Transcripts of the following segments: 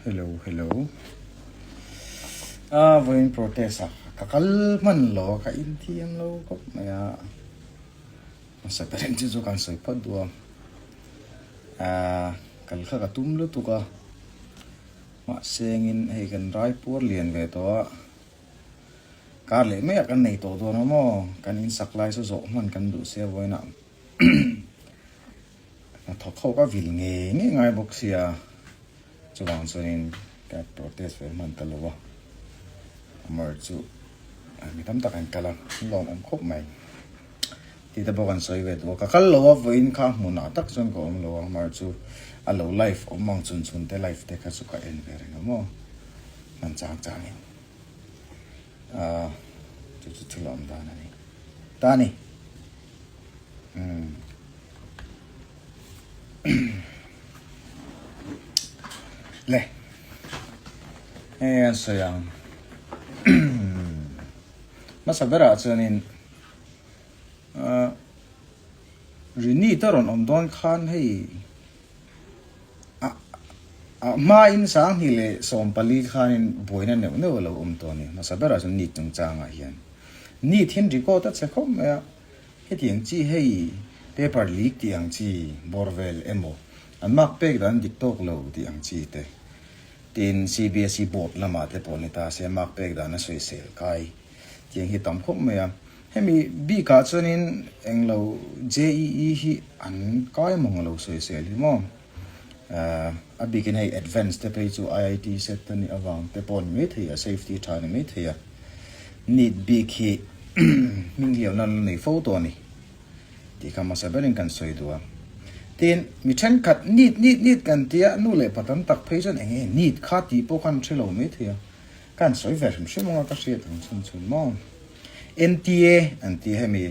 Hello hello a vawiin protest a ka kal hman lo a ka inthiam lo khawp mai a hmasa ber chu chu kan sawi phawt duh a ahh kal kha ka tum lutuk a mahse engin hei kan rai puar lian ve tawh a. Kar leh mai ah kan nei tawh dawn a maw? Kan in sak lai chu zawh hman kan duh sia vawiinah hnathawk ho ka vil ngei ngei ngai bawk sia chuvang chuanin ka protest ve hman ta lo a, amar chu mi tam tak an kal a, an lawmawm khawp mai. Tih te pawh kan sawi ve duh a, ka kal lo a vawiin kha hmunah tak chuan ka awm lo a, amar chu a lo live awm ang chhun chhun te live te kha chu ka en ve reng a maw hman chang changin. Ahh chu chu thil awm dan a ni ta a ni umm le hei an sawi ang hmasa berah chuanin ahh Rini te rawn awm dawn khan hei. A hmain 2014 khanin buaina neuh neuh a lo awm tawh a ni. Hmasa berah chuan NEET chungchangah hian NEET hian record a che khawp mai a, hetiang chi hei paper leak tih ang chi bawr vel emaw an mark pek dan dik tawk lo tih ang chi te, tin CBSE board lamah te pawh ni ta se mark pek dan a sawisel kai tiang hi tam khawp mai a. Hemi bikah chuanin englo JEE hi an kai mawng lo sawisel hi maw? A bikin hei advance te phei chu IIT set a nih avang te pawh a ni maithei a, safety tha a ni maithei a. NEET bik hi hming hliau nan la nei fo tawh a ni tih kha hmasa berin kan sawi duh a. Tin, mi thenkhat NEET NEET NEET kan tia nu leh pa tam tak phei chuan enge NEET kha tih pawh khan hre lo maithei a. Ka han sawi ve hrim hrim anga ka hriat ang chhun chhun maw? NTA an ti hemi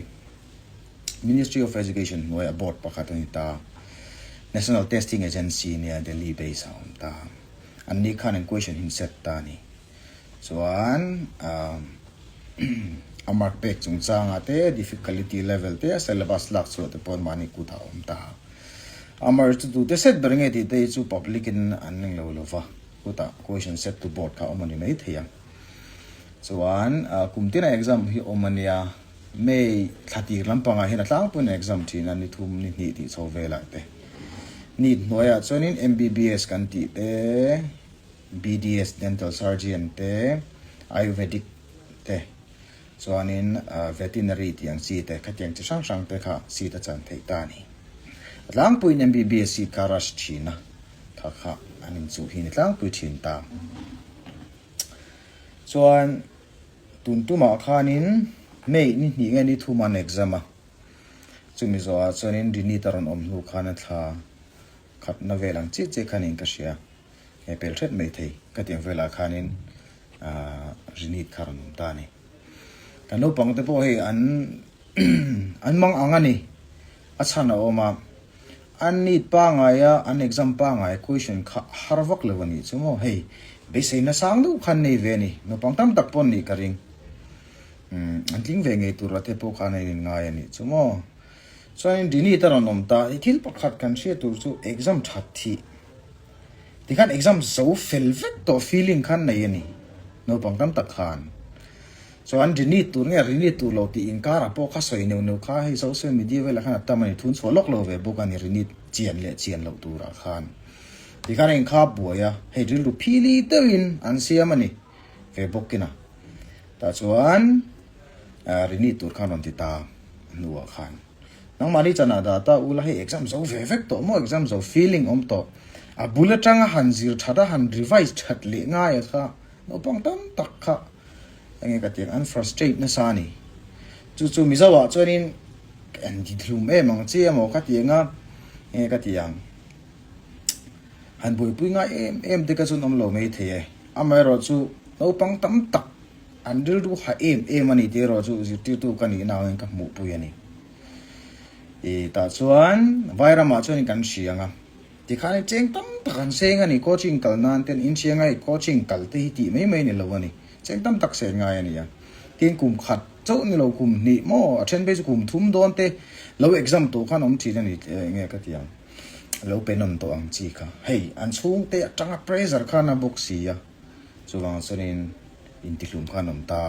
Ministry of Education hnuaiah board pakhat a ni ta. National Testing Agency nia Delhi base a awm ta. An ni khan an question hin set ta a ni. Chuan a mark pek chungchangah te, difficulty level te, a syllabus lak chhuah te pawh mahni kutah a awm ta. A mark chu tute set ber nge tih te hi chu public in an ring lo lova. Kutah question set to board kha awm a ni mai thei ang. Chuan kum tina exam hi awm a nia, May thla tir lampangah hian a tlangpuiin an exam thin a, ni thum ni hnih tih chho velah te. NEET hnuaiah chuanin MBBS kan tih te, BDS Dental Surgeon te, Ayurvedic te, chuanin Veterinary tih ang chi te, khatiang chi hrang hrang te kha seat a chan theih ta a ni. A tlangpuiin MBBS seat kha rush thin a. Tha kha an inchuh hi ni tlangpui thin ta. Chuan tun tumah khanin May ni hnih nge ni thum an exam a, chumi zawhah chuanin Rinit a rawn awm hnu khan a thla khatna vel ang chiah chiah khanin ka hria, he pel hret mai thei ka tih ang velah khanin Rinit kha a rawn awm ta a ni. Kan naupang te pawh hei an an mang ang a ni, a chhan a awm a. An NEET pangaia an exam pangai question kha har vak lo a nih chu maw? Hei, beisei nasang deuh khan nei ve a ni. Naupang tam tak pawh an nih ka ring. Umm, an tling ve ngei tur te pawh khan an inngai a nih chu maw? Chuanin NEET a rawn awm ta, i thil pakhat kan hriat tur chu exam that thih. Tikhan exam zo fel vek tawh feeling khan nei a ni, naupang tam tak khan. Chuan rinit tur nge rinit tur lo tih inkarah pawh kha sawi neuh neuh kha hei social media velah khan a tam a ni, thun chhuah lawk lo ve bawk a ni rinit chian leh chian loh turah khan. Tikhan a inkhap buai a, hei rilru phili deuhin an siam a ni ve bawkin a. Tah chuan rinit tur khan rawn ti ta hnuah khan. Nangmahni chanah dah ta ula hei exam zo ve vek tawh maw exam zo feeling awm tawh. A bul atanga han zir that a han revise that leh ngai a kha naupang tam tak kha. Enge ka tih ang an frustrate nasa a ni. Chu chu Mizo ah chuanin an ti thlum em ang che emaw ka ti ang a, enge ka tih ang han buaipui ngai em em te ka chuan awm lo mai thei e. Amaherawh chu naupang tam tak an rilru ha em em a ni tih erawh chu zirtirtu ka nihna angin ka hmuhpui a ni. I tah chuan Vairamah chuanin kan hria ang a. Tikhan i cheng tam tak an seng a ni, coaching kal nan ten inchhiang a i coaching kal te hi tih mai mai ni lo a ni, cheng tam tak sen ngai a ni a, tin kum khat chauh ni lo kum hnih maw a then phei chu kum thum dawn te lo exam tawh khan awm thin a ni enge ka ti ang lo pe nawn tawh ang chi kha hei an chhungte atanga pressure khan a bawk si a chuvang chuanin intihlum khan awm ta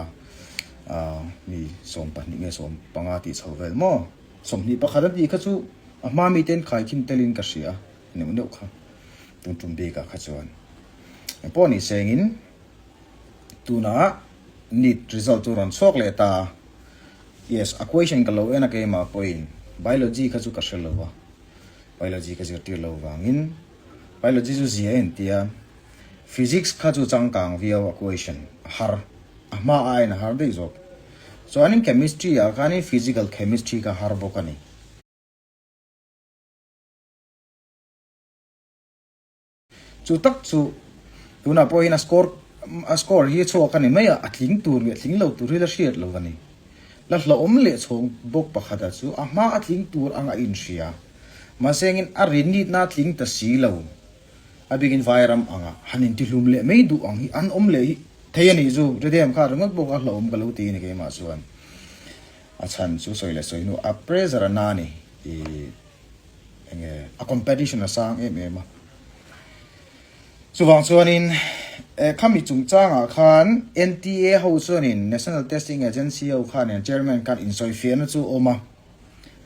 mi 12 nge 15 tih chho vel maw 21 a tih kha chu a hma miten khaikhin telin ka hria neuh neuh kha tun tum bikah kha chuan engpawh ni sengin Tunah NEET result chu rawn chhuak leh ta. Yes, a question ka lo en a keimah pawhin Biology kha chu ka hre lo a, Biology ka zirtir lo vangin Biology chu zia en tia Physics kha chu changkang viau a question a har, a hma aiin a har daih zawk. Chuanin Chemistry ah khanin Physical Chemistry kha har bawk a ni. Chu tak chu tunah pawh hian a score a score hi a chhuak a ni mai a, a tling tur leh tling lo tur hi la hriat lo a ni. La hlauhawm leh chhawng bawk pakhata chu a hma a tling tur anga inhria. Mahse engin a rinitna a tling ta si lo. A bikin Vairam anga han intihlum leh mai duh ang hi an awm leh hi thei a nih chu. Ridem kha ringawt bawk a hlauhawm ka lo ti a ni keimah chuan. A chhan chu sawi leh sawi hnu a pressure a na a ni. Ih. Enge a competition a sang em em a. Chuvang chuanin khami chungchangah khan NTA ho chuanin National Testing Agency ho khanin chairman khan insawifiahna chu awm a.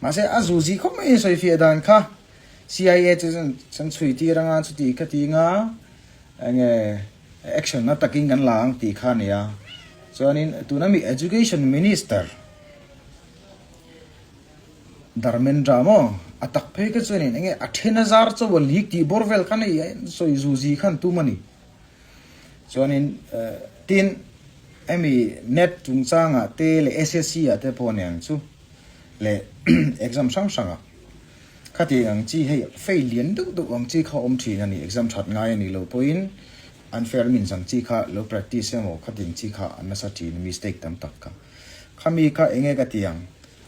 Mahse a zuzi khawp mai insawifiah dan kha CIA chu an chhui tir anga chuti kha ti anga enge action na takin kan la ang tih kha a ni a. Chuanin tuna mi Education Minister Dharmendra maw? A tak phei kha chuanin enge a then a zar chauh a lik tih bawr vel kha nei a sawi zuzi khan tum a ni. Chuanin tin hemi net chungchangah te leh SSC ah te pawh aniang chu leh exam hrang hrangah khati ang chi hei fail lian deuh deuh ang chi kha awm thin a ni. Exam that ngai a nih loh pawhin unfair means ang chi kha lo practice emaw khati ang chi kha an nasa thin mistake tam tak kha. Khami kha enge ka ti ang?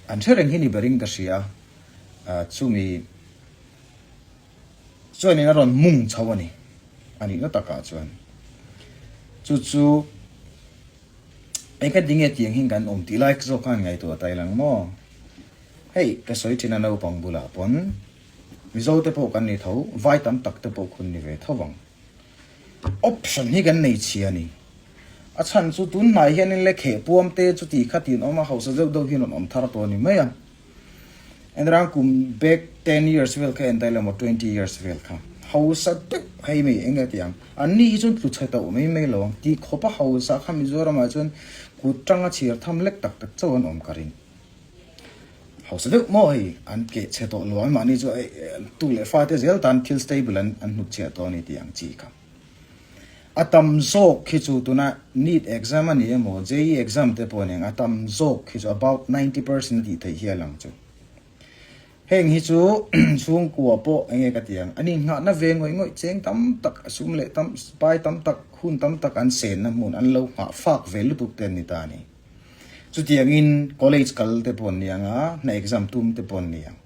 An hre reng hi ni berin ka hria a, chumi chuanin a rawn mung chho a ni, a nihna takah chuan. Chu chu eng ka ti nge tiang hian kan awm tih lai zawk khan ngaihtuah ta ilang maw? Hei ka sawi thin a naupang bulah pawn Mizo te pawh kan ni tho, vai tam tak te pawh khun ni ve tho vang. Option hi kan nei chhia a ni. A chhan chu tun hnai hianin le kheh puam te chuti khatin awm a, hausa deuh deuh hian rawn awm thar tawh a ni mai a. Entirang kum back ten years vel kha en ta ila maw 20 years vel kha hausa deuh hei mai eng nge tih ang. An ni hi chuan tlu chhe tawh mai mai lo ang tih khawpa hausa kha Mizoramah chuan kut tanga chhir tham lek tak tak chauh an awm ka ring. Hausa deuh maw hei an keh chhe tawh lo ang mahni chu tu leh fate zel tan thil stable an an hnut chhiah tawh a ni tih ang chi kha. A tam zawk khi chu tuna NEET exam a ni emaw JEE exam te pawh a ni ang a tam zawk khi chu about 90% a tih theih hial ang chu. Heng hi chu chhungkua pawh eng nge ka ti ang an inghahna ve ngawih ngawih cheng tam tak a sum leh tam pai tam tak hun tam tak an senna hmun an lo nghah fak ve lutuk te an ni ta a ni. Chutiangin college kal te pawh an ni ang a, hna exam tum te pawh an ni ang.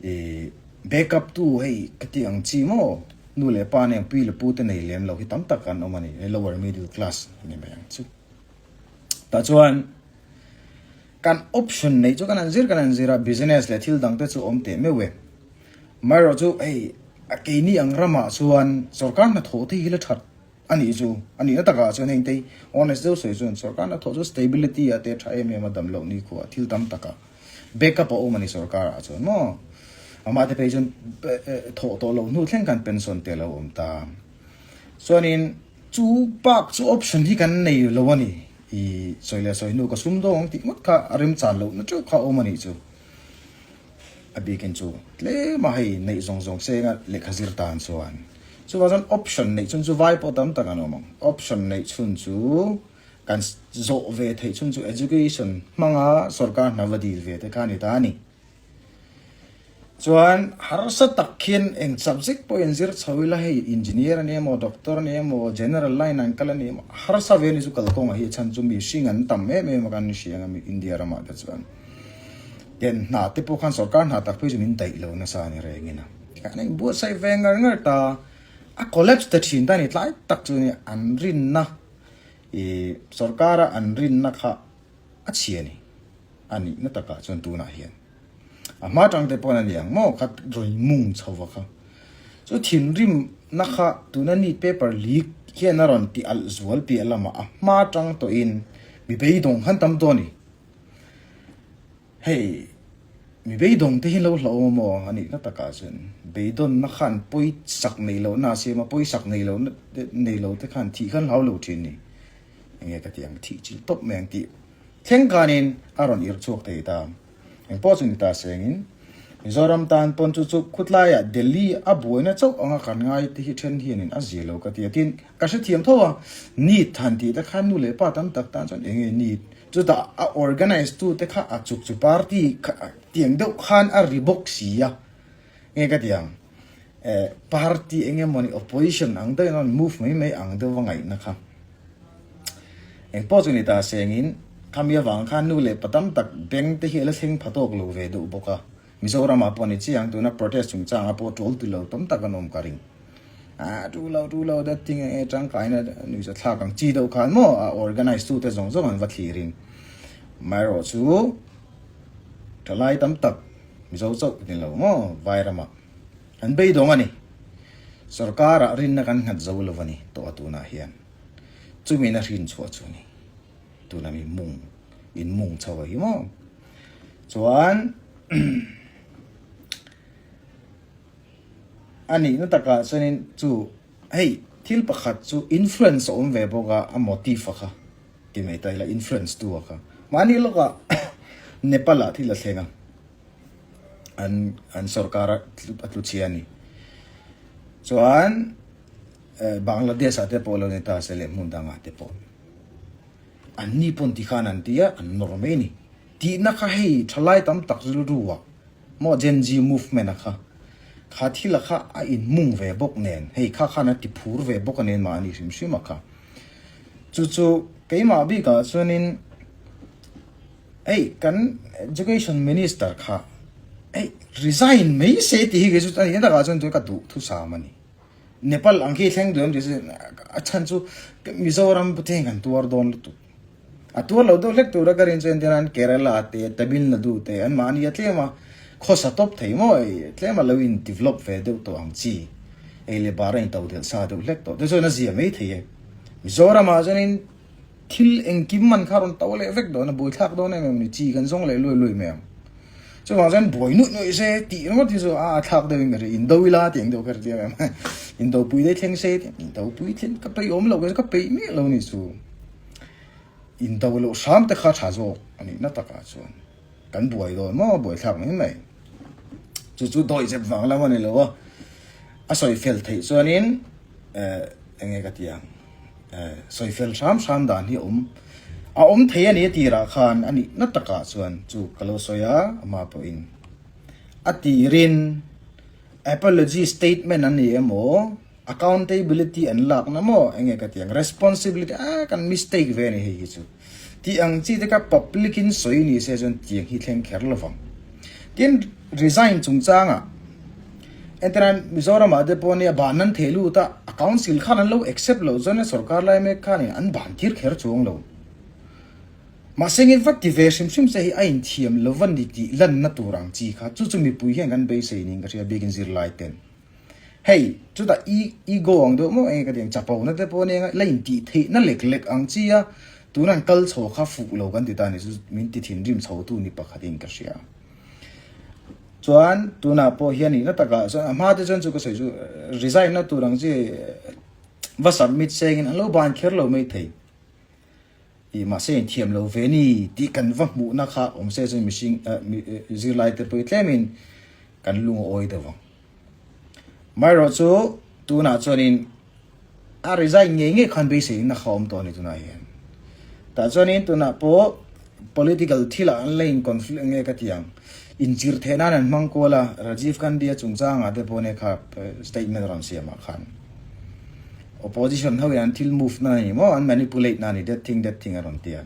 I backup tu hei ka tih ang chi maw, nu leh pa nen pi leh pu te nei lem lo hi tam tak an awm a ni, hei lower middle class a ni mai ang chu. Tah chuan kan option neih chu kan han zir kan han zir a, business leh thil dang te chu awm teh meuh e. Amaherawhchu hei a keini ang ramah chuan sorkar hnathawh te hi la that A nih chu, a nihna takah chuan heng te honest deuh sawi chuan sorkarna thawh chu stability ah te tha em em a dam loh ni khuah thil tam takah backup a awm a ni sorkar ah chuan maw. Amah te phei chuan thawh tawh loh hnu thleng khan pension te a lo awm ta. Chuanin chu bak chu option hi kan nei lo a ni. I sawi leh sawi hnu ka sum dawng ang tih ngawt kha a remchan lohna teuh kha a awm a nih chu. A bikin chu tlem a hei neih zawng zawng senga lehkha zir tan chuan chuvang chuan option neih chhun chu vai pawh tam tak an awm ang. Option neih chhun chu kan zawh ve theih chhun chu education hmanga sorkar hna va dil ve te kha a ni ta a ni. Chuan harsa tak khian eng subject pawh in zir chho ila hei engineer a ni emaw doctor a ni emaw general line an kal a ni emaw harsa ve a ni chu kalkawngah hi a chhan chu mihring an tam em em a kan hria ang a India ramah te chuan. Ten hna te pawh khan sorkar hna tak phei chu min daih lo nasa a ni rengin a. Tikhan a inbuatsaih ve ngar ngar ta. A collapse ta thin ta a ni tlai tak chu ni an rinna ih sorkara an rinna kha. A chhia ni. A nihna takah chuan tunah hian a hma tang te pawn a ni ang maw kha rawn mung chho va kha. Chu thinrimna kha tuna neet paper leak hian a rawn ti alh zual piah lamah a hma tang tawhin mi beidawng khan tam tawh a ni. Hei mi beidawng te hi lo hlauhawm a maw a nihna takah chuan beidawnna khan pawisak nei lohna a siam a, pawisak nei lohna nei lo te khan thih khan hlau lo thin ni. Enge ka tih ang thih chilh tawp mai ang tih thleng khanin a rawn irh chhuak thei ta. Engpawh chu ni ta sengin Mizoram tan pawn chu chu khutlaiah Delhi a buaina chauh anga kan ngai te hi then hianin a zia lo ka ti a. Tin, ka hrethiam tho a, NEET han tih te khan nu leh pa tam tak tan chuan enge NEET? Chutah a organise tu te kha a chuk chu party kha tiang deuh khan a ri bawk si a. Nge ka ti ang? Eh, party eng emawni opposition ang deuhin a rawn move mai mai ang deuh va ngaihna kha. Engpawh chu ni ta sengin khami avang khan nu leh pa tam tak beng te hi a la thleng pha tawk lo ve deuh bawk a. Mizoramah pawh ni chiang tuna protest chungchangah pawh tul ti lo tam tak an awm ka ring. Ah, tu lo tu lo that thing eng nge tangkaina nuihza thlak ang chi deuh khan maw a organise tu te zawng zawng an va thlirin. Amaherawhchu thalai tam tak Mizo chauh ni lo maw Vairamah an beidawng a ni. Sorkarah rinna kan nghat zo lo a ni tawh a tunah hian. Chumiin a hrin chhuah chu a ni. Tuna mi mung in mung chho a hi maw. Chuan a nihna takah chuanin chu hei thil pakhat chu influence a awm ve bawk a, a motive a kha ti mai ta ila influence tu a kha. Mahni lawkah Nepal ah thil a thleng a, an an sorkar a tlu chhia a ni. Chuan Bangladesh ah te pawh lo ni ta se leh hmun dangah te pawh an ni pawn ti khan an ti a, an nawr mai a ni. Tihna kha hei thalai tam tak rilru ah maw Gen Z movement a kha kha thil a kha a inmung ve bawk nen hei kha khan a ti phur ve bawk a nen mahni hrim hrim a kha. Chu chu keimah bikah chuanin hei kan education minister kha hei resign mai se tih hi kei chu a nih takah chuan ka duh thusam a ni. Nepal ang khi thleng duh em tih chu a chhan chu Mizoram pawh kan tuar dawn lutuk. A tuar lo deuh hlek tura ka rin chuan entir nan Kerala te, Tamil Nadu te an mahni a tlem a, khawsa tawp thei maw ei tlem a lo in develop ve deuh tawh ang chi ei leh bar a in to delh sa deuh hlek tawh te chuan a zia mai thei e. Mizoramah chuanin thil engkim man kha rawn to leh vek dawn a, buaithlak dawn em em ni, chi kan zawng leh luai luai mai ang. Chuvang chuan buai nuih nuih se tih ringawt hi chu a a thlak deuhin ka hria, indo ila tih ang deuh kha ri em em. Indopui daih thleng se tih, indopui thleng ka peih awm loh ka peih miah lo ni chu. Indo loh hram te kha tha zawk a nihna takah chuan kan buai dawn maw buaithlak mai mai. Chu chu dawihzep vang lam a ni lo a, a sawi fel theih chuanin eh eng nge ka ti ang eh sawi fel hram hram dan hi a awm a awm thei a ni a tirah khan a nihna takah chuan chu ka lo sawi a amah pawhin a tirin apology statement a ni emaw Accountability an lakna maw enge ka ti ang responsibility ah kan mistake ve a ni hei hi chu tih ang chi te kha public in sawi ni se chuan tiang hi thleng kher lo vang. Tin resign chungchangah entirnan Mizoram ah te pawh nia ban an theh lut a a council khan an lo accept loh chuan sorkar lai mek khan in an ban tir kher chuang lo. Mahse nge va ti ve hrim hrim che hi a inthiam lo va ni tih lanna tur ang chi kha chu chu mipui hian kan beisei niin ka hria biakin zirlai ten. Hei, chutah i ego ang deuh maw enge ka ti ang, chapona te pawh ania la intih theihna lek lek ang chi a, tuna an kal chho kha fuh lo kan ti ta a ni chu min ti thinrim chho tu ni pakhatin ka hria. Chuan tunah pawh hian nihna takah chuan a hma te chuan chu ka sawi chu resign na tur ang chi va submit sengin an lo ban kher lo mai thei. I mahse inthiam lo ve ni tih kan va hmuhna kha awm se chuan mihring zirlai te pawh hi tlemin kan lung a awi deuh ang. Amaherawh chu tunah chuanin a resign ngei ngei khan beiseina kha awm tawh a ni tunah hian. Tah chuanin tunah pawh political thilah an la in conflict nge ka ti ang. Inchir theih nan an hmang kual a, Rajiv Gandhi-a chungchangah te pawh nia kha statement a rawn siam ah khan. Opposition ho in an thil move na ni maw, an manipulate na ni, that thing that thing a rawn ti a.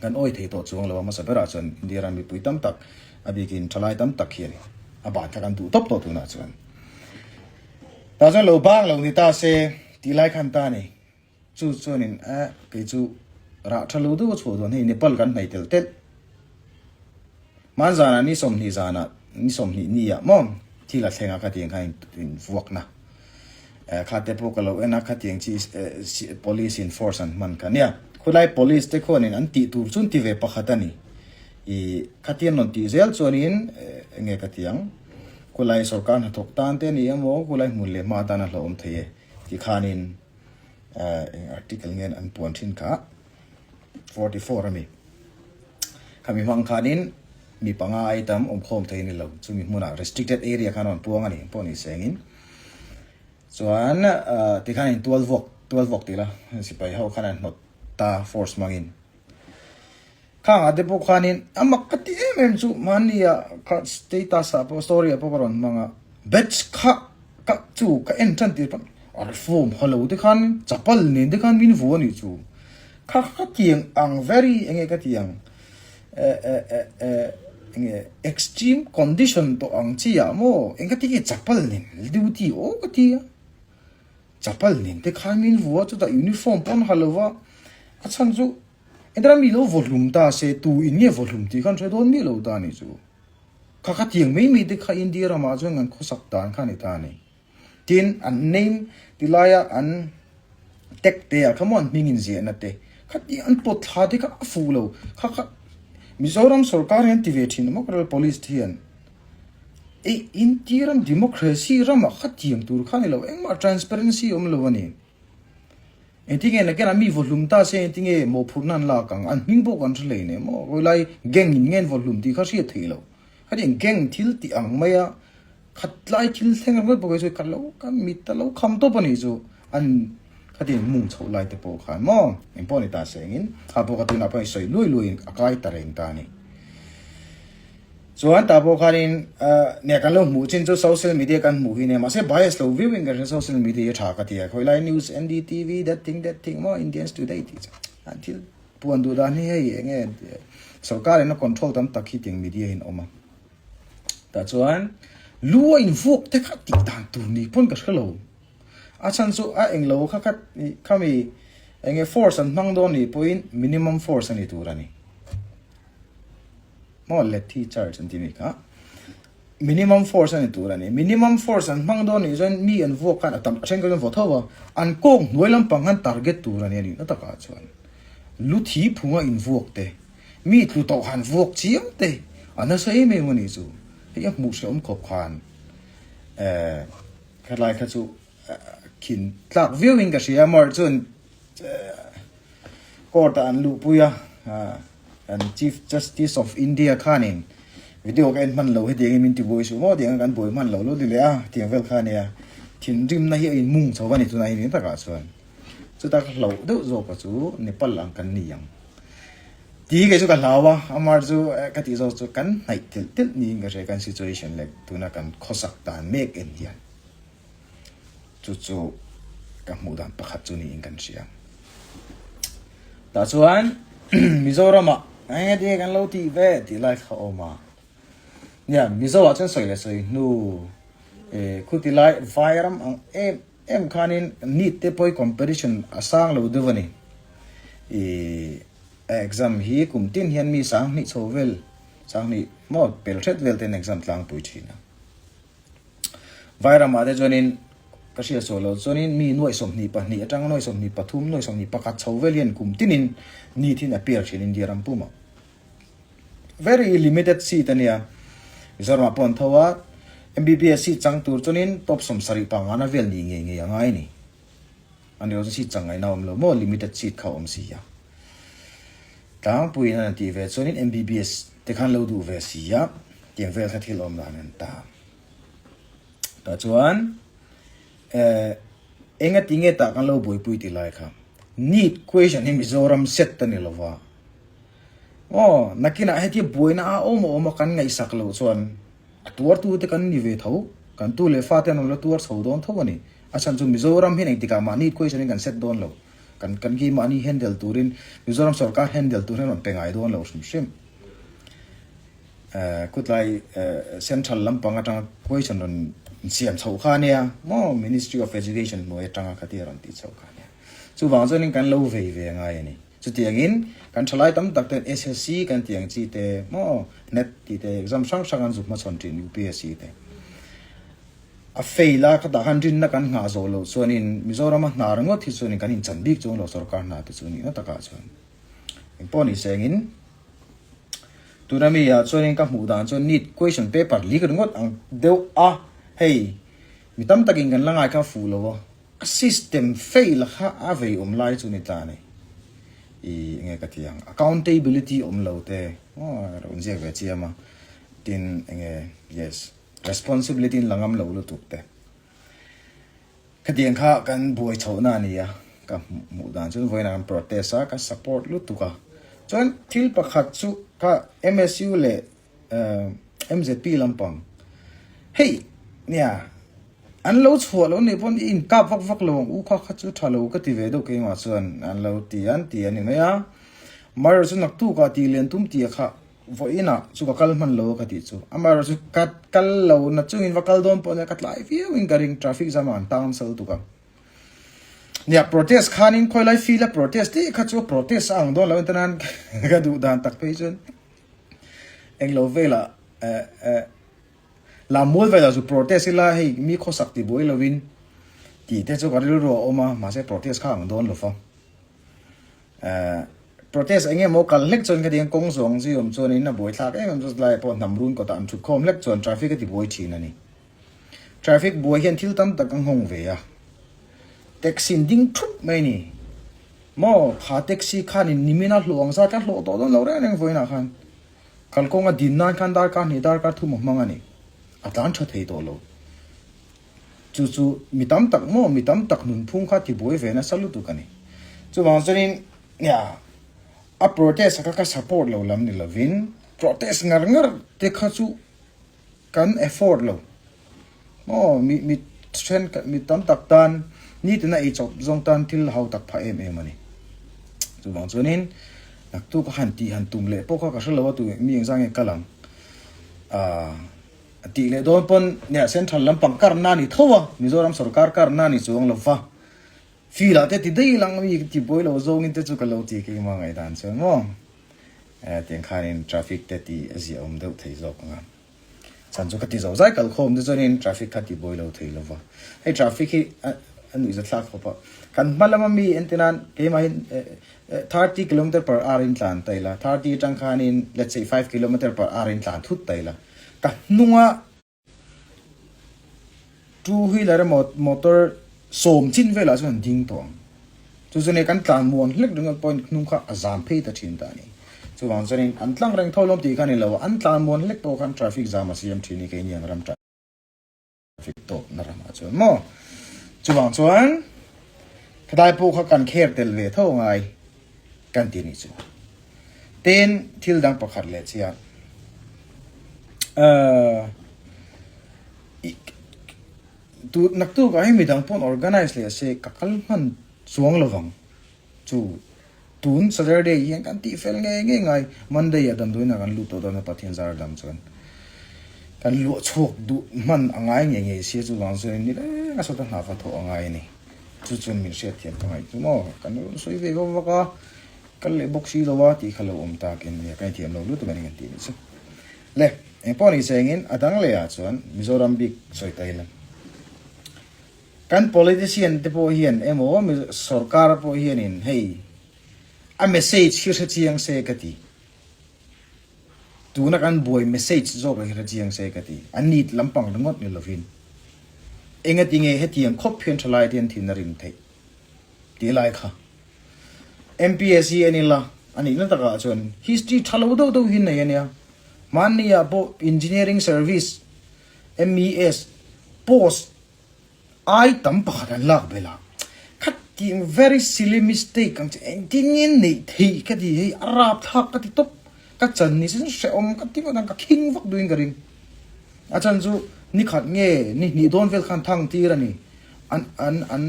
Kan awi thei tawh chuang lo a, hmasa berah chuan India ram mipui tam tak, a bikin thalai tam tak hian a ban kha kan duh tawp tawh tunah chuan. Tah chuan lo bang lo ni ta se tih lai khan ta ni. Chu chuanin a kei chu. Rah tha lo deuh a chhuah dawn hei Nepal kan hnaih telh telh. Hmanzanah ni 20 zanah ni 20 ni ah maw thil a thleng a khatiang khan in vuakna kha te pawh ka lo en a khatiang chi police in force an hman kha nia khulai police te khuanin an tih tur chu an ti ve pakhat a ni i khatiang rawn tih zel chuanin enge ka ti ang khulai sorkar hnathawk tan te a ni emaw khulai hmun leh hma tan a hlauhawm thei e tikhanin eng article nge an puan thin kha. 44 a mi. Khami hmang khanin mi panga ai tam awmkhawm thei a ni lo. Chumi hmunah restricted area khan a rawn puang a ni pawh ni sengin. Chuan tikhan in tual vuak tual vuak tih la sipai ho khan an hnawt ta force hmangin. Khangah te pawh khanin a mak ka ti em em chu mahnia kha status ah pawh story ah pawh ka rawn hmang a batch kha ka chu ka en tan tir pawn a reform ha lo te khan chapal nen te khan min vu a nih chu kha kha tiang ang very enge ka ti ang eh eh eh eh enge extreme condition tawh ang chi ah maw eng ka ti nge chapal nen duty aw ka ti a chapal nen te khan min vu a chutah uniform pawn ha lo va a chhan chu Engtara mi lo vaw hlum ta se tu in nge vaw hlum tih khan hre dawn miah lo ta a nih chu. Kha kha tiang mai mai te kha India ramah chuan kan khawsak dan kha a ni ta a ni. Tin, an name ti laia an tag te ah kha maw an hming inziahna te kha ti an pawt thla te kha a fuh lo. Kha kha Mizoram sorkar hian ti ve thin maw ka police te hian e India ram democracy ramah kha tiang tur kha a ni lo engmah transparency awm lo a ni. Engtinge nakinah mi vawhlum ta se engtinge mawhphurhna an lak ang, an hming pawh kan hre hlei nei maw? Khawilai gang in nge an vawhlum tih kha hriat theih loh. Khatiang gang thil tih ang maia khatlai thil thleng ringawt pawh kei chu ka lo ka mit a lo kham tawp a nih chu an khatiang mung chhoh lai te pawh khan maw engpawh ni ta se engin kha pawh kha tunah pawh sawi luai luai in a kai ta reng ta a ni. Chuan tah pawh khanin nia kan lo hmuh chin chu social media kan hmuh hi nia mahse bias lo viau in ka hria social media hi a tha ka ti a khawilai news NDTV that thing that thing maw Indians today tih chu an thil puan duh dan hi hei enge sorkar in a control tam tak hi tiang media hian awm a tah chuan lu a in vuak te kha tih dan tur ni pawn ka hre lo a chhan chu a englo kha kha khami enge force an hmang dawn nih pawhin minimum force a ni tur a ni. Maw lathi charge an ti mi kha minimum force a ni tur a ni. Minimum force an hmang dawn nih chuan mi an vuak khan a tam a then kha chuan vaw tho a, an kawk hnuai lampang khan target tur a ni a nih na takah chuan lu thi phunga in vuak te, mi tlu tawh han vuak chiam te a nasa em em a nih chu. Hei a hmuh hrehawm khawp khan eh khatlai kha chu khin tlak viau in ka hria amaherawhchu chuan Court ah an luhpui a, kan Chief Justice of India khanin video ka en hman lo hetiang in min ti buai suh maw tiang a kan buai hman lo lo ti leh a tiang vel kha ania thinrimna hi a in mung chho a ni tunah hian takah chuan chuta ka hlauh deuh zawk a chu Nepal ang kan ni ang tih hi kei chu ka hlau a amar chu ka tih zawk chu kan hnaih telh telh niin ka hria kan situation leh tuna kan khawsak dan mek en hian. Chu chu ka hmuh dan pakhat chu niin kan hria. Tah chuan Mizoramah eng nge tinge kan lo tih ve tih lai kha a awm a. Nia Mizo ah chuan sawi leh sawi hnu eh khuti lai Vairam ang em em khanin NEET te pawh hi competition a sang lo deuh a ni. Ih exam hi kum tin hian mi 2000 chho vel 2000 maw pel hret vel ten exam tlangpui thin a. Vairamah te chuanin ka hriat sawi loh chuanin mi nuaih 22 atanga nuaih 23, nuaih 21 chho vel hian kum tinin ni thin a piar thin India ram pumah. Very limited seat a nia. Mizoramah pawh an tho a, MBBS seat chang tur chuanin top 70 pangana vel ni ngei ngei a ngai a ni. A ni lo chuan seat chang ngaihna a awm lo maw, limited seat kha a awm si a. Tlangpuiin an tih ve chuanin MBBS te khan lo duh ve si a, tiang vel kha thil awm dan an ta. Tah chuan eh enga ti nge tah kan lo buaipui tih lai kha NEET question hi Mizoram set a ni lova. Aw nakinah hetia buaina a awm a awm a kan ngaihsak loh chuan a tuartu te kan ni ve tho, kan tu leh fa te an rawn la tuar chho dawn tho a ni. A chhan chu Mizoram hian engtikah mah NEET question hi kan set dawn lo. Kan kan khi mahni handle turin Mizoram sorkar handle tur hian rawn pe ngai dawn lo hrim hrim. Khutlai central lampang atanga question rawn siam chhoh kha ania maw Ministry of Education hnuai atanga khatia rawn tih chhoh kha ania. Chuvang chuanin kan lo vei ve ngai a ni. Chutiangin kan thalai tam tak ten SSC kan tih ang chi te maw net tih te exam hrang hrang an zuk hmachhawn thin UPSC te a fail a khatah khan rinna kan nghah zawh loh chuanin Mizorama hna ringawt hi chuanin kan inchan bik chuang lo sorkar hna te chu nihna takah chuan engpawh ni sengin tuna mi ah chuanin ka hmuh dan chuan neet question paper leak ringawt ang deuh a hei mi tam takin kan la ngai kha fuh lo a. A system fail kha a vei awm lai chu ni ta a ni. I enge ka ti ang accountability awm lo te aw rawn ziak ve chiam a tin enge yes responsibility in la ngam lo lutuk te khatiang kha kan buai chhoh na a ni a ka hmuh dan chuan vawiin ah kan protest a ka support lutuk a chuan thil pakhat chu kha M_S_U leh MZP lampang hei nia an lo chhuah lo nih pawn i inkap vak vak lo ang u kha kha chu tha lo ka ti ve deuh keimah chuan an lo ti an ti a ni mai a amaherawhchu naktuk ah tih lian tum tih kha vawiin ah chu ka kal hman lo a ka tih chu amaherawhchu ka kal lo na chungin va kal dawn pawh nia ka tlai viau in ka ring traffic jam ah an tang nasa lutuk a nia protest khanin khawilai field a protest tih kha chu protest a ang dawn lo entir nan ka duh dan tak phei chuan. Englo velah eh eh Lammual velah chu protest ila hei mi khawsak ti buai lovin tih te chu ka rilru a awm a mahse protest kha ang dawn lo fa. Eh protest eng emaw kal hlek chuan khatiang kawng zawng zui awm chuanin a buai thlak em em chu lai pawh hnam run kawtah an thut khawm hlek chuan traffic a ti buai thin a ni. Traffic buai hian thil tam tak a nghawng ve a. Taxi in ding thup mai a ni. Maw, kha taxi khanin nimin a hlawh ang zat kha hlawh tawh dawn lo reng reng vawiinah khan kalkawnga din nan khan darkar hnih darkar thum a hmang a ni. A tlan tha thei tawh lo. Chu chu mi tam tak maw, mi tam tak nunphung kha tibuai ve nasa lutuk a ni. Chuvang chuanin nia a protest kha ka support lo lam ni lovin protest ngar ngar te kha chu Kan afford lo. Maw mi mi then mi tam tak tan nitin a eichawp zawng tan thil hau tak phah em em a ni. Chuvang chuanin naktuk a han tih han tum leh pawh kha ka hre lo a tu mi engzah nge kal ang. Aaa tih leh dawn pawn nia central lampang karna a ni tho a, Mizoram sorkar karna a ni chuang lo va. Field ah te ti daih lang mi ti buai lo zawngin te chu ka lo ti keimah ngaihdan chuan maw. Tiang khanin traffic te tih a ziahawm deuh thei zawk ang a. Chhan chu ka ti zo zai kal khawm te chuanin traffic kha ti buai lo thei lo va. Hei traffic hi a nuih zathlak khawp a. Kan hma lama mi en te nan keimahin 30 kilometer per hour in tlan ta ila, 30 atang khanin let's say 5 kilometer per hour in tlan thut ta ila. Ka hnunga Two wheeler emaw motor sawm chin velah chuan an ding tawh ang. Chu chuan kan tlan muang hlek ringawt pawhin hnung kha a zam phei ta thin ta a ni. Chuvang chuanin an tlang reng tho lawm tih kha a ni lo a, an tlan muan hlek pawh khan traffic zam a siam thin hi keini ang ram traffic tawpna ramah chuan maw. Chuvang chuan khawdai pawh kha kan kher tel ve tho angai kan ti a nih chu. Tin, thil dang pakhat leh chiah tu naktuk ah hi midang pawn organize leh se ka kal hman chuang lovang chu tun Saturday hian kan tih fel ngei ngei ngai Monday ah damdawiin ah kan lut tawh dawn a Pathian zar dam chuan kan luah chhuak duh hman a ngai ngei ngei sia chuvang chuan nileng a sawta hna va thawh a ngai a ni chu chuan min hriatthiam ka ngaih chu maw kan rawn sawi ve vak vak a. Kal leh bawk si lo a tih kha lo awm tak in nia ka inthiam lo lutuk a ni kan tih nih chu. Le, eng pawh ni chengin a dang leh ah chuan Mizoram bik sawi ta ila. Kan politician te pawh hian emaw sorkar pawh hianin hei a message hi hre chiang se ka ti. Tuna kan buai message zawk hi hre chiang se ka ti. A need lampang ringawt ni lovin. Engatinge hetiang khawp hian thalai te hian thin a rim theih tih lai kha. MPSC en ila a nihna takah chuan history tha lo deuh deuh hi nei a nia. Hmanni ah pawh Engineering Service, MES, post ai tam pakhat an lak belh a. Khatih very silly mistake ang chi engtin nge neih theih ka ti hei a rapthlak ka ti tawp. Ka chan ni se hrehawm ka ti ngawt ang ka khing vak duhin ka ring. A chan chu nikhat nge ni hnih dawn vel khan thang tir a ni. An an an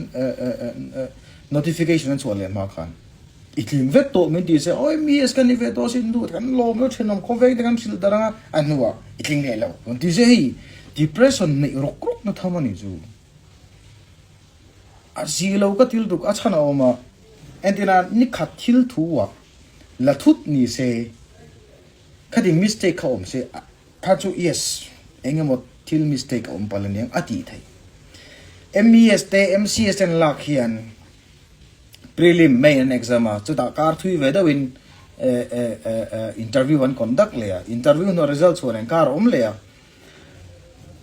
notification an chhuah leh hma khan i tling vek tawh min ti se awi miss ka ni ve tawh sin duh kan lawm lo thenawm khawveng te kan hrilh dar anga a hnuah i tling leh lo rawn ti se hei depression neih rawk rawk na tham a ni chu a zi lo ka til tuk a chhan a awm a. Entirna, nikhat thil thu ah la thut ni se, khatin mistake kha awm se, kha chu yes, eng emaw thil mistake a awm palh aniang a tih theih. MES te MCS te an lak hian prelim main an exam a, chutah kar thui ve deuhin interview an conduct leh a, interview hnuah result chhuah nen kar a awm leh a.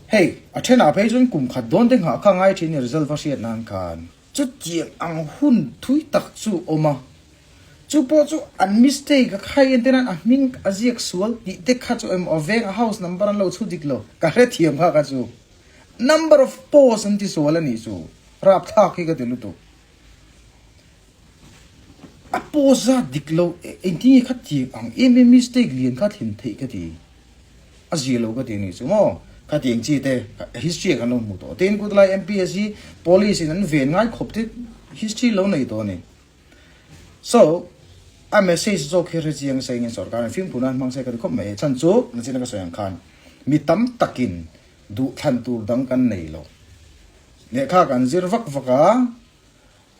Hei, a thenah phei chuan kum khat dawn te nghah kha ngai thin i result va hriat nan khan. Chutiang ang hun thui tak chu awm a, chu pawh chu an mistake a khai en te nan a hming a ziak sual tih te kha chu emaw a veng a house number an lo chhu dik lo, ka hrethiam kha kha chu number of post an ti sual a nih chu, rapthlak hi ka ti lutuk. A post zat dik lo engtin nge kha tiang ang em em mistake lian kha thlen theih ka ti. A zia lo ka ti anih chu maw? Khatiang chi te history ah kan lo hmu tawh. Tin kutlai MPS hi police in an ven ngai khawp te history lo nei tawh a ni. So, a message zawk hi hrechiang sengin sorkar in fimkhur nan hmang se ka ti khawp mai. Chhan chu nachina ka sawi ang khan mi tam takin duh thlan tur dang kan nei lo. Lehkha kan zir vak vak a,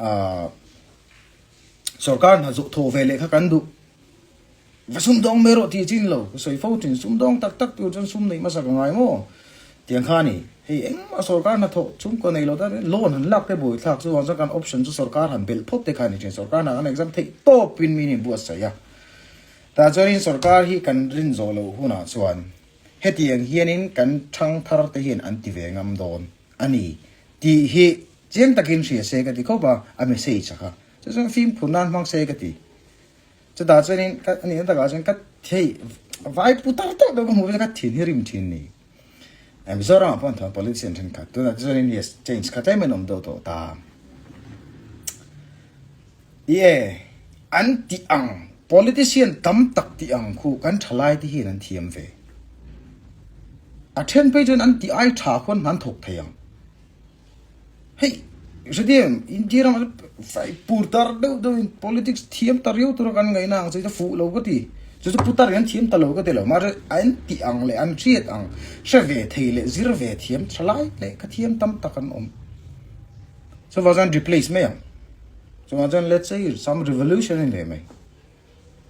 aah sorkar hna zawh thawh ve lehkha kan duh. Va sumdawng mai rawh tih chin lo, ka sawi fo thin, sumdawng tak tak tur chuan sum neih hmasa ka ngai maw? Tiang kha a ni. Hei engmah sorkar hnathawh chhungkaw nei lo tan loan han lak te buaithlak chu vang chuan kan option chu sorkar han belh phawt te kha a ni thin, sorkar hna kan exam theih tawpin mi nih buatsaih a. Tah chuanin sorkar hi kan rin zawh loh hunah chuan hetiang hianin kan thangthar te hian an ti ve ngam dawn a ni tih hi chiang takin hria se ka ti khawp a, a message a kha. Chu chuan fimkhur nan hmang se ka ti. Chutah chuanin ka a nihna takah chuan ka thei vai pu tar tawh deuh ka hmuh vek a ka thin hi rim thin ni. Mizoramah pawh an thawn politician thenkhat tunah te chuanin yes change kha tlem in awm deuh tawh ta. Ie an tih ang politician tam tak tih ang khu kan thalai te hian an thiam ve. A then phei chuan an tih ai tha khuan hna an thawk thei ang. Hei hrethiam India ramah chuan pur tar deuh deuh in politics thiam ta riau tura kan ngaihna ang chu hi fuh lo ka ti. Chu chu putar in an thiam ta lo ka ti lo. Mahse an tih ang leh an hriat ang hre ve thei leh zir ve thiam tha lai leh ka thiam tam tak an awm. Chuvang chuan replace mai ang. Chuvang chuan let's say some revolution a ni leh mai.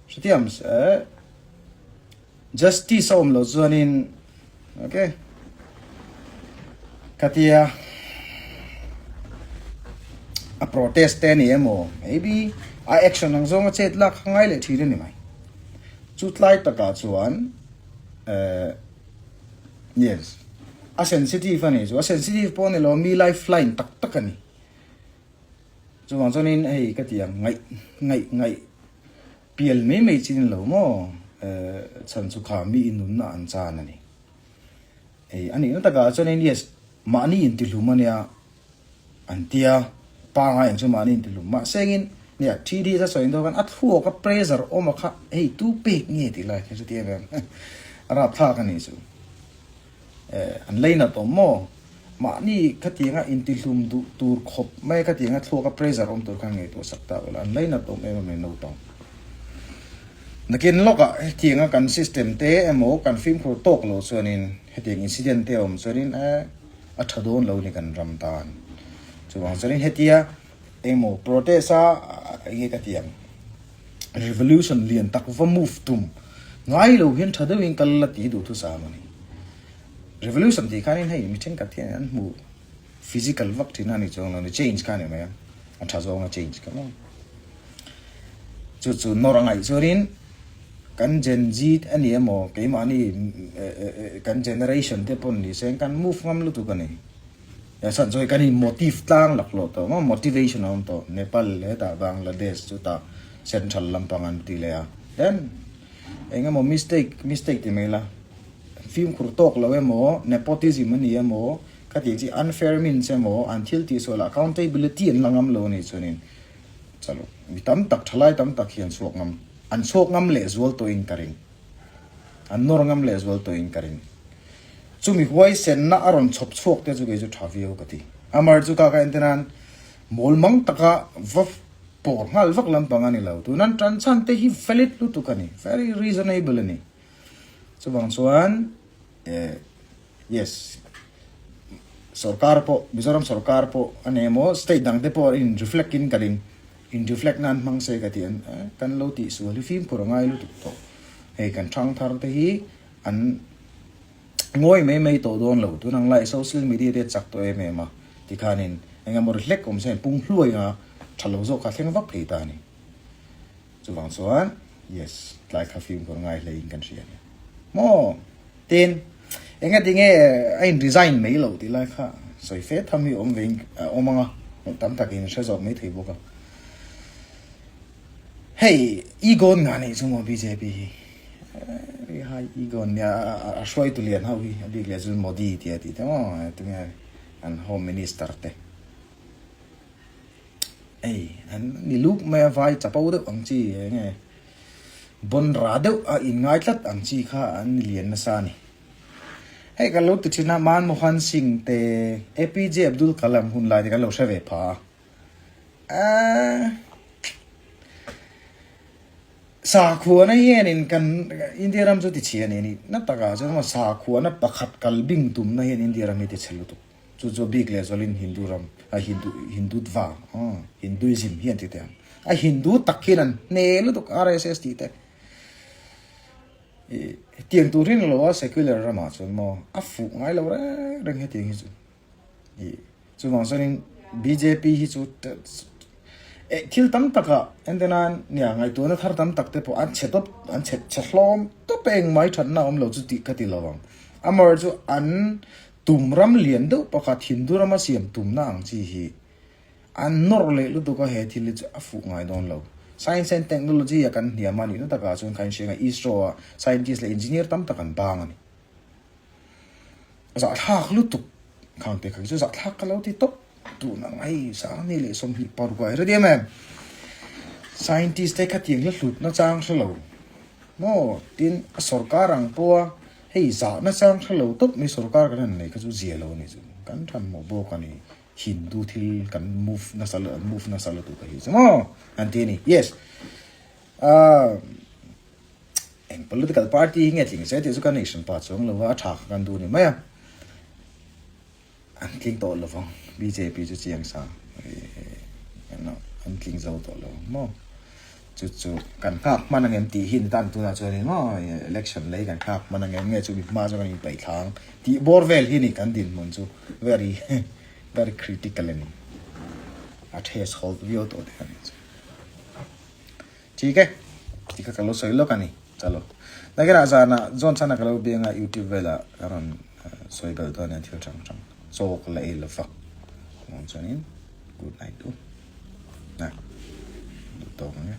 Hrethiam eh. Justice a awm loh chuanin ok ka tia a protest te a ni emaw maybe a action ang zawnga chet lak kha ngai leh thin a ni mai. Chu tlai takah chuan eh yes a sensitive a nih chu a sensitive pawh a ni lo mi lifeline tak tak a ni. Chuvang chuanin hei ka ti ang ngaih ngaih ngaih. Pial mai mai chin lo maw? Chhan chu kha mi inunna an chan a ni. Ei, a nihna takah chuanin yes, mahni intihlum a nia an tia, pangai ang chu mahni intihlum. Mahse engin, nia, TD a sawi dawn khan a thluak a pressure awm a kha hei tu pek nge tih lai kha chuti em em a rapthlak a nih chu. An leinat awm maw? Mahni khatianga intihlum duh tur khawp mai khatianga thluaka pressure awm tur khan ngaihtuah sak ta ula, an leinat awm em em naupang. Nakin lawkah hetianga kan system te emaw kan fimkhur tawk lo chuanin hetiang incident te a awm chuanin eh a tha dawn lo ni kan ram tan. Chuvang chuanin hetia engmaw protest a enge ka ti ang revolution lian tak va move tum ngai lo hian tha deuhin kal la tih duhthusam a ni. Revolution tih khanin hei mi thenkhat hian an hmu physical vak thin a ni chuang lo ni change kha a ni mai a, a tha zawnga change kha maw. Chu chu nawr a ngaih chuanin kan Gen Z a ni emaw keimahni kan generation te pawn ni se kan move ngam lutuk a ni. Chhan chu hei kan in motive tlang laklawh tawh maw motivation a awm tawh Nepal hetah Bangladesh chutah central lampang an ti leh a then eng emaw mistake mistake ti mai la. Fimkhur tawk lo emaw, nepotism a ni emaw, ka tih chi unfair means emaw, an thil tihsual accountability an la ngam lo a nih chuanin chalo mi tam tak, thalai tam tak hi an chhuak ngam, an chhuak ngam lehzual tawhin ka ring. An nawr ngam lehzual tawhin ka ring. Chumi huaisenna a rawn chhawp chhuak te chu kei chu tha viau ka ti. Amar chu ka ka en te nan mawl mang taka va pawr nghal vak lampang a ni lo. Tunan tan chhan te hi valid lutuk a ni, very reasonable a ni. Chuvang chuan eh yes sorkar pawh Mizoram sorkar pawh a nei emaw state dang te pawh a in reflect in ka ring. In reflect nan hmang se ka ti an kan lo tih sual hi fimkhur a ngai lutuk tawh. Hei kan thang thar te hi an ngawi mai mai tawh dawn lo. Tun ang lai social media te chak tawh em em a tikhanin eng emaw ri hlek awm se pung hluai a tha lo zawk kha thleng vak thei ta a ni. Chuvang chuan yes tlai kha fimkhur ngai hleiin kan hria a ni. Maw? Tin, engati nge a in resign mai loh tih lai kha sawi fe tham hi awm vein a awm ang a, tam takin hre zawk mai thei bawk a. Hei ego an ngah neih chu maw bjp hi ri hai ego an nia a hruaitu lian ho hi a bik leh chu Modi tih a tih te maw tunge an home minister te. Ei, an ni luk mai a, vai chapo deuh ang chi eng nge bawn ra deuh a inngai tlat ang chi kha an ni lian nasa a ni. Hei kan lo ti thin a, Manmohan Singh te APJ Abdul Kalam hun lai te kan lo hre ve pha a. Aaa Sakhuana hianin kan India ram chu ti chhe a ni a ni. Na takah chuan sakhuana pakhat kal bing tumna hian India ram hi ti chhe lutuk. Chu chu bik leh zawlin Hindu ram a Hindu Hindutva Hinduism hi an ti teh ang. A Hindu tak hian an hne lutuk RSS tih te. Hetiang tur hi ni lo a secular ramah chuan maw a fuh ngai lo reng reng hetiang hi chu. Chuvang chuanin bjp hi chu thil tam takah entenan nia ngaihtuahna thar tam tak te pawh an chhe tawp an chhe chhe hlawm tawp a engmai thatna a awm lo chu tih ka ti lo ang. Amaherawhchu chu an Tum ram lian deuh pakhat Hindu rama siam tumna ang chi hi an nawr leh lutuk a, he thil hi chu a fuh ngai dawn lo. Science and Technology a kan hniam a nihna takah chuan kha inhriat a ISRO a scientist leh engineer tam tak an bang a ni. Zahthlak lutuk khang te kha hi chu zahthlak ka lo ti tawp tun ang hei Sangni leh 26 ah i hre diam em? Scientist te khatiang hla hlutna chang hre lo maw? Tin a sorkar ang pawha Hei zahna chang hre lo tawp mai sorkar kan han nei kha chu zia lo a ni chu. Kan than mawh bawk a ni. Hindu thil kan move nasa lo move nasa lutuk a hi chu maw an ti a ni. Yes. Ahh eng political party hi nge tling se tih chu ka nation pa chuang lo va a tha kha kan duh a ni mai a. An tling tawh lo vang. Bjp chu chiang sa an tling zo tawh lo ang maw. Chu chu kan nghak hman ang em tih hi ni tan tunah chuan in maw election lei kan nghak hman ang em nge chu mi hma chu kan inpeih thla ang tih bawr vel hi ni kan dinhmun chu very very critical a ni. A test hold viau tawh te kan chu. Thik e, ti kha ka lo sawi lawk a ni. Chalo. Nakinah zanah Johnson-a ka lo biang a, YouTube velah ka rawn sawi belh dawn nia thil hrang hrang. Chaw ka la ei lo va. Chuvang chuanin good night u. Nah, duh tawk ang e.